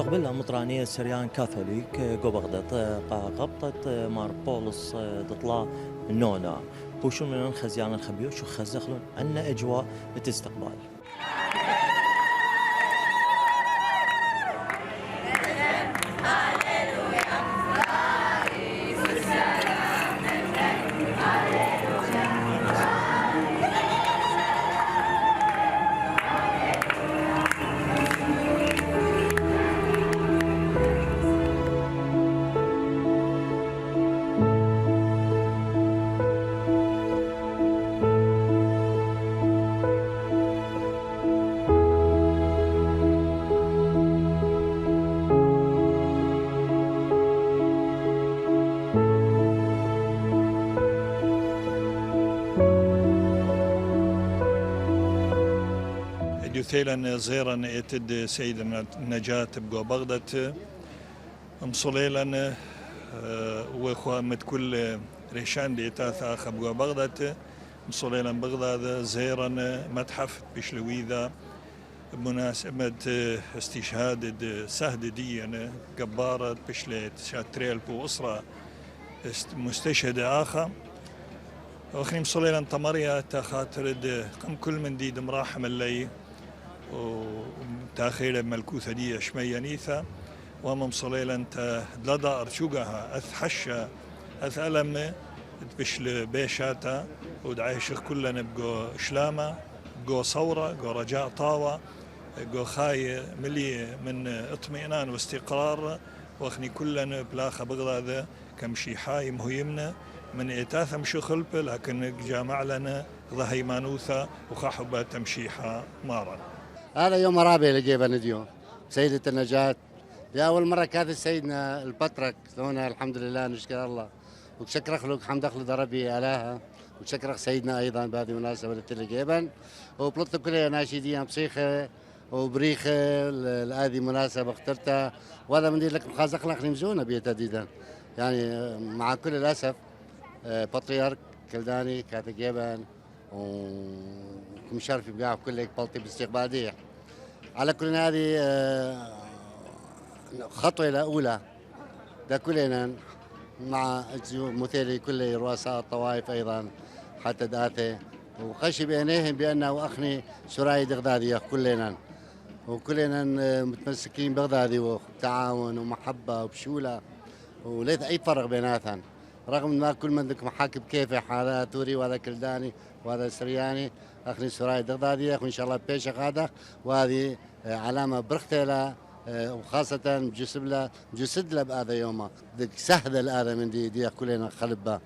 قبلها مطرانية سريان كاثوليك جو بغداد قبطة مار بولس تطلع نونا بوشون من خزيان الخبيو شو خزخلون عنا أجواء بتستقبال. يثيلا زيرا اتد سيدنا النجاة بقو بغداد مصليلا وخوامت كل ريشان دي تاثا خبقو بغداد مصليلا بغداد زيرا متحف بشلويذا بمناسبة استشهاد سهد دي جبارة بشليت شاتريل بو أسرة مستشهد آخر وخني مصليلا تمريا تخاطرد قم كل من دي مراحم اللي وتاخير ملكوثة دي شمية نيثة ومم صليلا لدى أرشوقها أثحشة أثألم بشل بيشاتا ودعيشخ كلنا بقو شلامة بقو صورة بقو رجاء طاوة بقو خاي ملي من اطمئنان واستقرار واخني كلنا بلاخة بغداد كمشي حاي مهيمنا من إتاثة مشخلب لكن جامع لنا ضهي مانوثة وخحبة تمشيحة مارا. هذا يوم رابع اللي جيبه نديو سيدة النجاة لأول مرة كانت سيدنا البطرك هنا الحمد لله نشكر الله وشكر خلق حمد خلق ربي آلاها وشكر سيدنا أيضا بهذه المناسبة اللي جيبا وبلطت كلها ناشدين بصيخة وبريخة هذه مناسبة اخترتها وهذا من لك مخازق لك نمزونا بيتديدا يعني مع كل الأسف بطريرك كلداني كانت جيبا ومشرف بقى كل بلطي باستقبالية على كل هذه خطوة الأولى ده كلنا مع مثيري كل رؤساء الطوائف أيضا حتى داته وخشي بعينيهم بأنه أخني سراي بغدادية كلنا وكلنا متمسكين بغدادي وتعاون ومحبة وبشولة وليس أي فرق بيناتهم رغم ما كل من ذك محاكم كيف هذا توري وهذا كلداني وهذا سرياني أخني سراي بغدادية وإن شاء الله بيشك هذا وهذه علامة برختلة وخاصة جسد له بهذا يومه دك سهل هذا من دي كلنا خلبة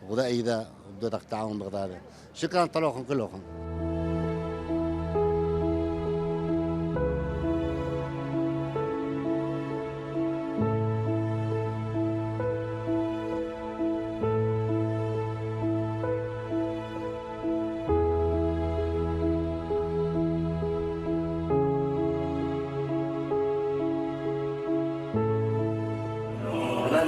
وغدا إذا بدك تعاون بغداد شكرا طلوعكم كلكم.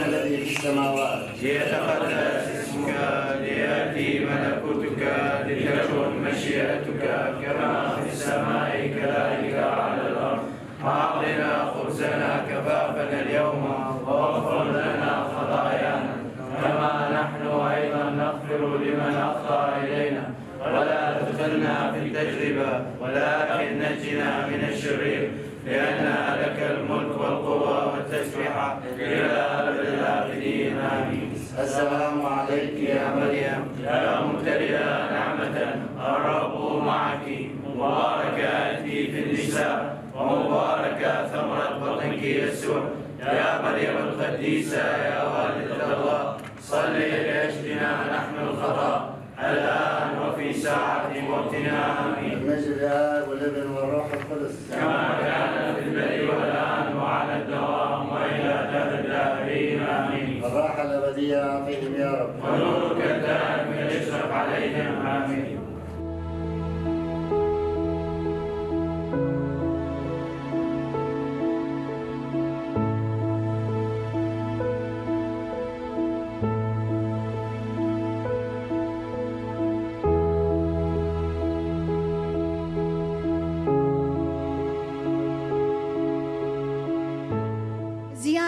الذي في السماوات ليتقدس اسمك ليأتي ملكوتك لتكن مشيئتك كما في السماء كذلك على الأرض أعطنا خبزنا كفافنا اليوم واغفر لنا خطايانا كما نحن أيضا نغفر لمن أخطأ إلينا ولا تدخلنا في التجربة ولكن نجنا من الشرير لأن لك الملك والقوة والتسبيح إلى أبد الآبدين آمين. السلام عليك يا مريم يا ممتلئة نعمة الرب معك مباركة أنت في النساء ومباركة ثمرة بطنك يسوع يا مريم القديسة يا والدة الله صلي لأجلنا نحن الخطأ الآن وفي ساعة موتنا آمين. المجد للآب والابن والروح القدس كما كان في البدء والآن وعلى الدوام وإلى أبد الآبدين آمين. الراحة الأبدية أعطيهم يا رب ونورك الدائم يشرق عليهم آمين.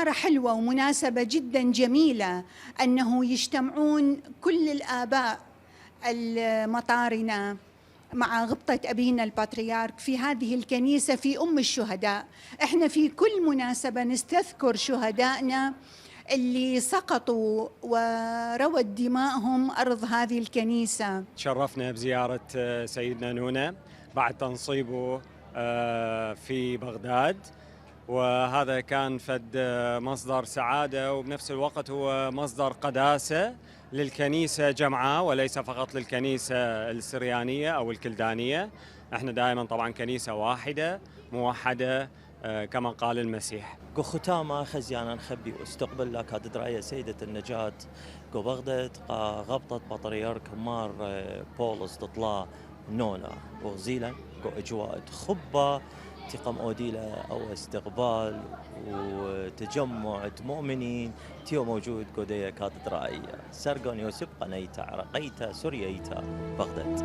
زيارة حلوة ومناسبة جدا جميلة أنه يجتمعون كل الآباء المطارنة مع غبطة أبينا البطريرك في هذه الكنيسة في أم الشهداء. إحنا في كل مناسبة نستذكر شهدائنا اللي سقطوا وروت دماءهم أرض هذه الكنيسة. تشرفنا بزيارة سيدنا نونا بعد تنصيبه في بغداد، وهذا كان فد مصدر سعادة وبنفس الوقت هو مصدر قداسة للكنيسة جمعاء وليس فقط للكنيسة السريانية أو الكلدانية. احنا دائما طبعا كنيسة واحدة موحدة كما قال المسيح. قو ختامة خزيانا نخبي واستقبل لك هذا دراية سيدة النجاة قو بغداد غبطة بطريرك مار بولس تطلع نونا وغزيلا قو اجواء خبة تقم أوديلة أو استقبال وتجمع مؤمنين تيو موجود قودية كاتدرائية سرقون يوسف قنيتا عرقيتا سورييتا بغداد.